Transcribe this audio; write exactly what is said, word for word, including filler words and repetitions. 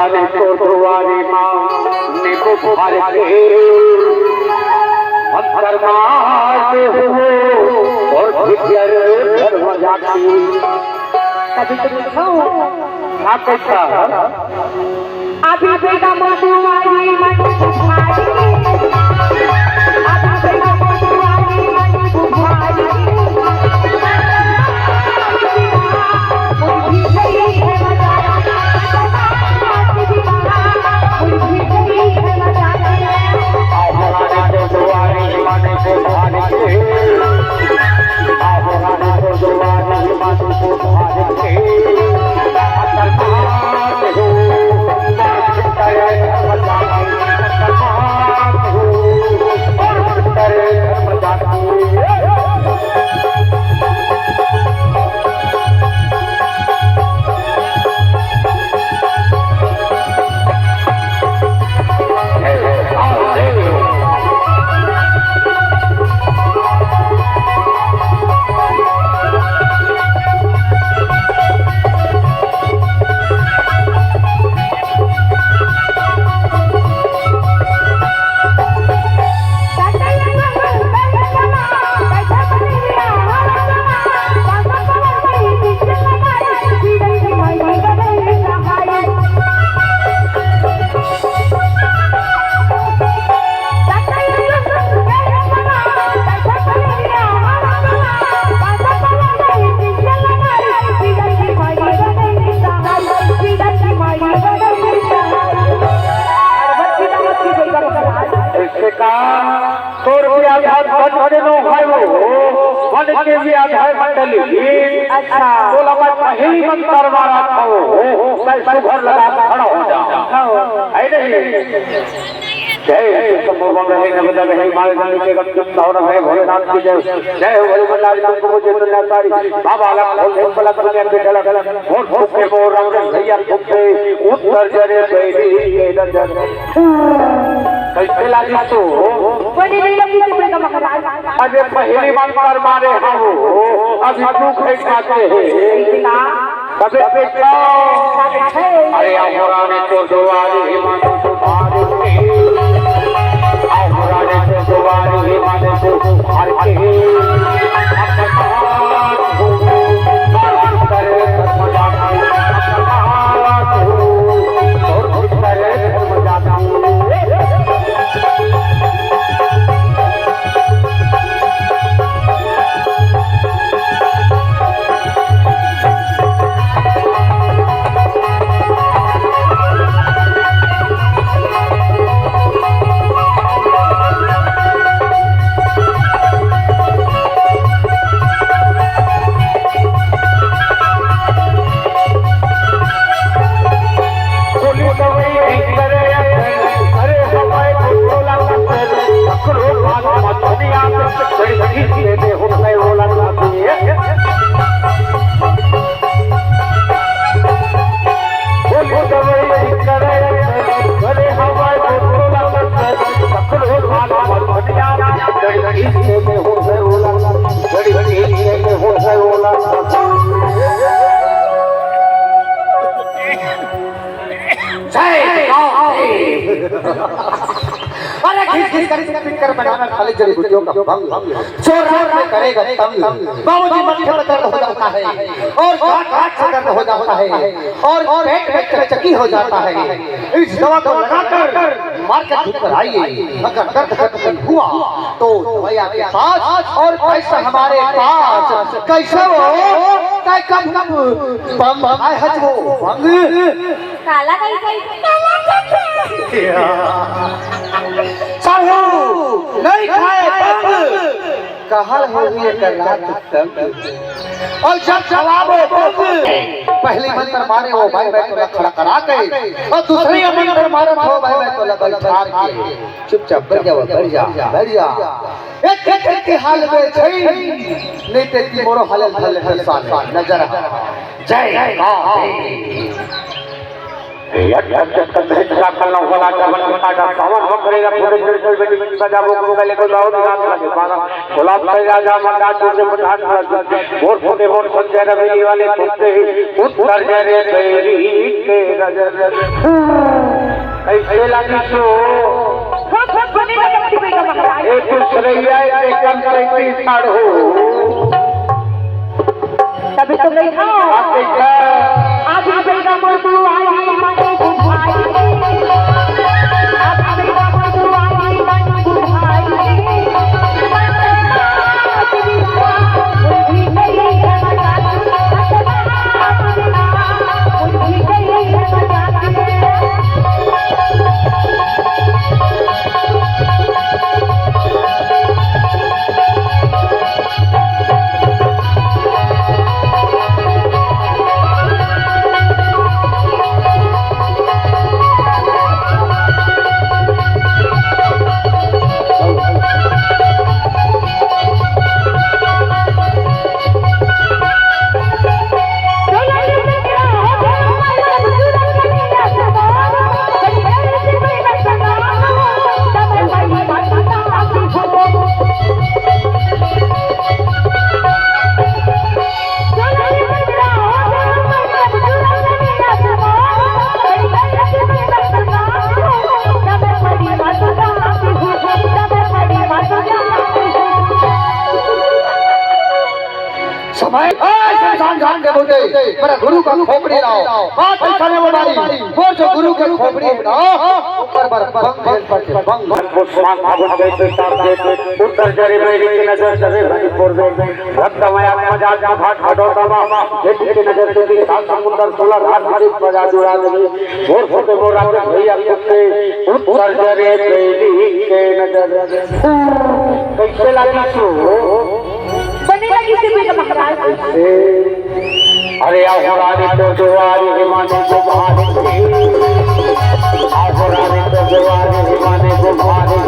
तो दुआरी माँ ने बुखार के अंतर मार दे हो और भीतर घर में जाती। कभी तो देखो, क्या कहता है? अभी बेटा मधुआरी मन बुखारी। अभी बेटा मधुआरी मन बुखारी। इससे का तोर भी आधार बन के नो है वो, बन के भी आधार मंडली। अच्छा। बोला मैं पहली मंत्र मारा था वो, मैं सुघर लगा खड़ा हो जा। हाँ। है नहीं? जय हो शंभो बम रहे, नवदा रहे, मारे गंगे के गम तुम धारण रहे, भोलेनाथ की जय। जय हो भोले भंडारी, तुमको मुझे दुनिया सारी। बाबा अलग, भोले पलक, दुनिया के झलक। मोर फूके, मोर रंग, भैया फूके, उत्तर जरे, बैरी, ये नजर। कैसे लागी तू? कोई नहीं लगी तो कोई का मखराज। अरे पहली बार मार मारे हम, अभी तू खाई खाते हैं। इतना तबे बेटा। अरे अमराने तो दुआरी मन तुम्हारे के। अमराने तो दुआरी मन तुम्हारे के। जय गाँव। अरे घिस घिस कर पिट कर बना खाली जड़ी बूटियों का भंग। जो रात में करेगा तंग, बाबूजी मत्थे में दर्द हो जाता है और गांठ गांठ से दर्द हो जाता है और पेट में चकचकी हो जाता है। इस दवा को लगाकर मार्केट घूम कर आइए। अगर दर्द खत्म नहीं हुआ तो दवाई आपके पास और पैसा हमारे पास। कैसे हो? तय कम कम बम बम आए हज वो बंग। काला कहीं कहीं। साहू, नहीं खाए बंग। कहल होगी एकर रात तंग। और जब खवाबो बंग, पहली मंत्र मारे वो भाई, मैं तोला खड़ा करा के, और दूसरे मंत्र मारे हो भाई, मैं तोला बैठार के। चुपचाप बैठ जाओ, बैठ जा, बैठ जा। एक एक के हाल में छै, नहीं ते ती मोरो हाल धल धल साले नजर आ। जय काली। यज्ञ कंधे छापल न होला, जवन काटा सावन बकरे ला पूरे जड़ जड़ बेटी बेटी बजाबो को गले को दाऊद रात लगे बारा। गुलाब से राजा मंडा तुझे पठान राजा। मोर फूटे मोर संजय रवेली वाले फूटे ही। उत्तर जरे बैरी के नजर। कैसे लागी सो? एक दूसरे आए ते कम सैती साढ़ो। तभी तो गई था। आप देखा। आज ही गई का मोर तू आई माने तू भाई। आज ही गई का मोर तू आई माने तू भाई। समय, ए, शमशान जान के बोलते, मेरा गुरु का खोपड़ी लाओ। बात ऐसा नहीं हमारी, वो जो गुरु के खोपड़ी है ना, ऊपर पर बंग, ऊपर के बंग। उत्तर जरे बैरी के नजर जरे हरि पूर्वे। रक्त मया मजाज मघाट घटोतमा। जेठी के नजर से भी सात समुद्र सोलह धार हरि प्रजा जुड़ा देवे। मोर फूटे मोर रात भैया कुत्ते। उत्तर जरे बैरी के नजर। कैसे लागी सो? बने लगी से बेटा महाराज। अरे आहो रानी तो दुआरी माने गुब्बारे। आहो रानी तो दुआरी माने गुब्बारे।